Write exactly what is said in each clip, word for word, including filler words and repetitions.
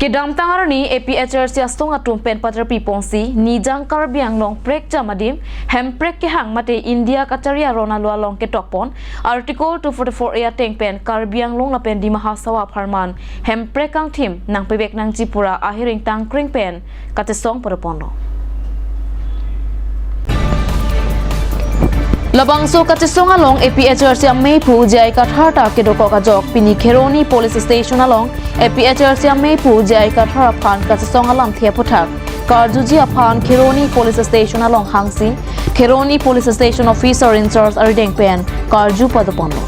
Kedamtang arni A P H L C asong atum pen paterpi ponsi, Nijang Karbi Anglong prekjam adim, hemprek kehang mate India kachari aron alo along ketokpon, Article two forty-four A ateng pen Karbi Anglong lapen Dima Hasao apharman, hemprek kangthim nangpevek nangji pu ra ahiring tangkreng pen kachesong padoponlo. Labangso kachesong along A P H L C amei aphu J I Kathar ta kedokok ajok pini Kheroni Police Station along A P H L C amei aphu J I Kathar aphan kachesong alamthe aphuthak karjuji aphan Kheroni Police Station along hangsi Kheroni Police Station Officer in Charge arideng pen karju padoponlo.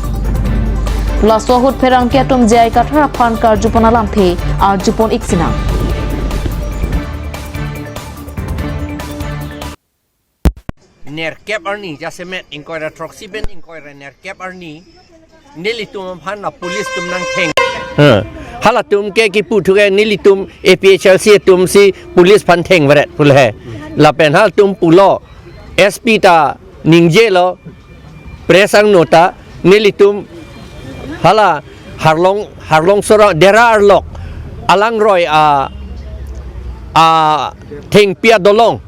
Laso ahut pherangke atum J I Kathar aphan karjupon alamthe arjupon ik sinang. Nerkep arni jasemet ingkoi ra throksi pen ingkoi ra nerkep arni nelitum aphan la police atum nangtheng. Ha. Halatum ke kipu thu ke nelitum A P H L C atum si police aphan thengveret pu le he. Lapen halatum pulo S P ta ningjelo press angno ta nelitum hala Harlong, Harlong Sora Dera Arlok alangroi a, a thengpi adolong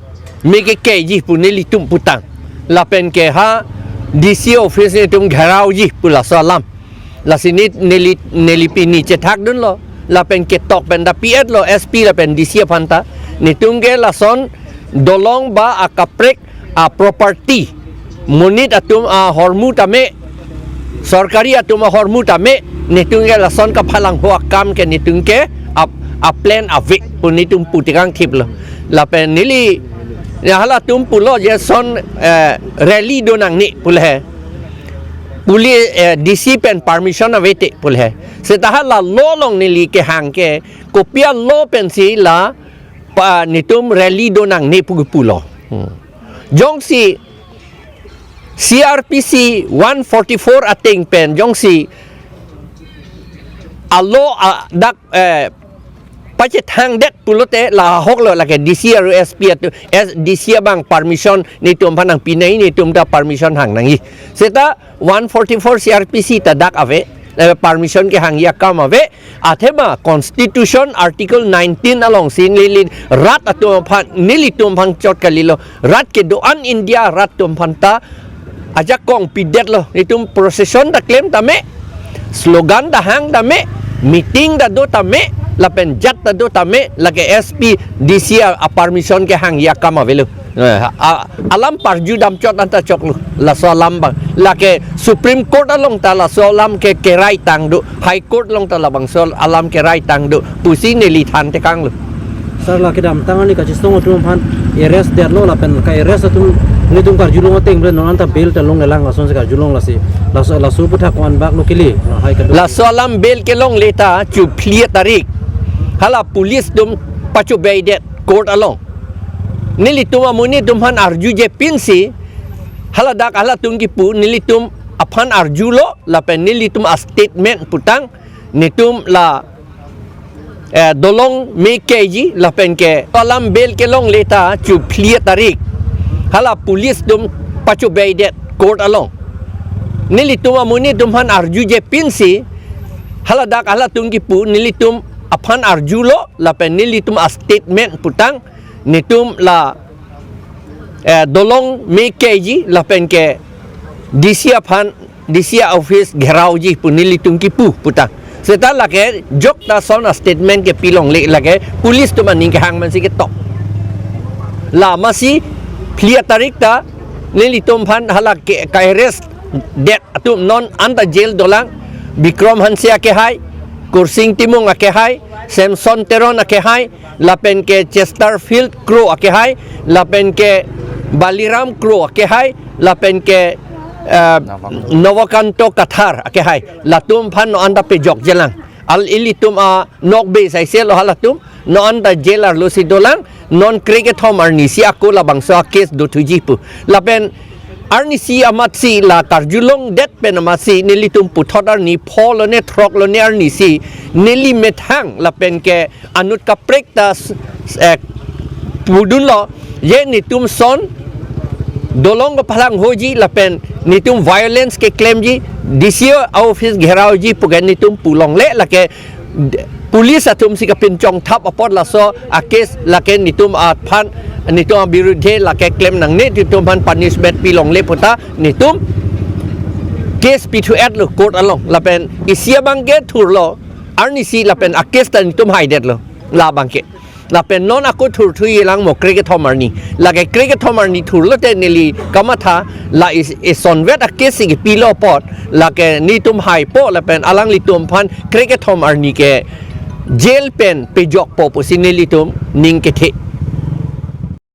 me kekeji pu nelitum putang. Lapen ke ha D C office netum gherauji pu laso alam. Lasi ne, neli, neli pini chethakdunlo. Lapen ketok pen ta pi-etlo S P lapen D C aphan ta. Netum ke lason dolong ba akaprek a property, monit atum ahormu tame, sorkari atum ahormu tame, netum ke lason kaphalangho akam ke netum ke ap-, a plan ave pu netum pu tekang thiplo. Lapen neli, ya halatum pulo je son, eh, rally do nangne pu le he. Puli, eh, D C pen permission ave te pu le he. Seta hala law along neli kehang ke kopi a law pensi la pa netum rally do nangne pu pulo. Hmm. Jongsi C R P C one forty-four ateng pen jongsi a law a dak, eh, pachethangdet pulote la ahoklo lake D C aru S P atum, S-, D C abang permission netum aphan nangpi nangji, netum ta permission hang nangji. Seta one forty-four C R P C ta dak ave, eh, permission kehangji akam ave, athema Constitution Article nineteen alongsi neli rat atum aphan, nelitum aphan chot kalilo, rat kedo-an India rat atum aphan ta ajakong pidetlo, netum procession ta klem tame, slogan ta hang tame, meeting ta do tame, lapen jat ta do tame, lake S P D C a, a permission kehangji akam avelo. Eh, a, alam parju damchot anta choklo, laso alam abang. Lake Supreme Court along ta laso alam ke kerai tang do, High Court along ta labangso alam kerai tang do pusi neli than tekanglo. Sir, la kedamtang arni kachesong atum aphan arrest detlo lapen ka-arrest atum netum karjulong ateng pen non anta bail ta longlelang, lasonsi karjulong lasi. Laso, laso aphuthak ko-an bak lo kili. Lahai kedo. Laso alam bail kelongle ta chu phli tarik hala police atum pachobei det court along. Nelitum amonit atum aphan arjuje pinsi, haladak halatum kipu, nelitum aphan arjulo, lapen nelitum a statement putang, netum la, eh, dolong me keji, lapen ke alam bail kelongle ta chu phli tarik hala police atum pachobei det court along. Nelitum amonit atum aphan arjuje pinsi, haladak halatum kipu, nelitum aphan arjulo, lapen nelitum a statement putang, netum la, eh, dolong me keji lapen ke D C aphan, D C office gherauji pu nelitum kipu putang. Seta lake jok ta son a statement kepilongle lake police atum aning kehang mansi ketok. La masi phli tarik ta nelitum aphan hala ke ka-arrest det atum non anta jail dolang, Bikram Hanse akehai, Kursing Timung akehai, Samson Teron akehai, lapen ke Chesterfield Kro akehai, lapen ke Baliram Kro akehai, lapen ke, eh, Navakanto Kathar akehai. Latum aphan non anta pejokjelang. Al ilitum anokbe saiselo halatum, non anta jail arlosi dolang, non krekethom arnisi ako labangso a case dothuji pu. Lapen arnisi amatsi la karjulongdet pen amatsi nelitum puthot arni pho lone throk lone arnisi neli methang lapen ke anut kaprek ta s-, s-, eh, pudunlo, je netum son dolong kephalanghoji lapen netum violence keklemji, D C office gherauji pu ke netum pulongle lake d-, Police atum si kapinchong thap apot laso a case lake netum aphan, netum abirudhe lake klem nangne, netum aphan punishment pilongle puta netum case pithu-et lo court along. Lapen isi abangke thurlo, arnisi lapen a case ta netum haidetlo labangke. Lapen non ako thurthuji lang mo krekethom arni. Lake krekethom arni thurlote neli kamatha, la is, isonvet a case si kipilo apot lake netum haipo lapen alanglitum aphan krekethom arni ke jail pen pejokpo pusi nelitum ning kethe.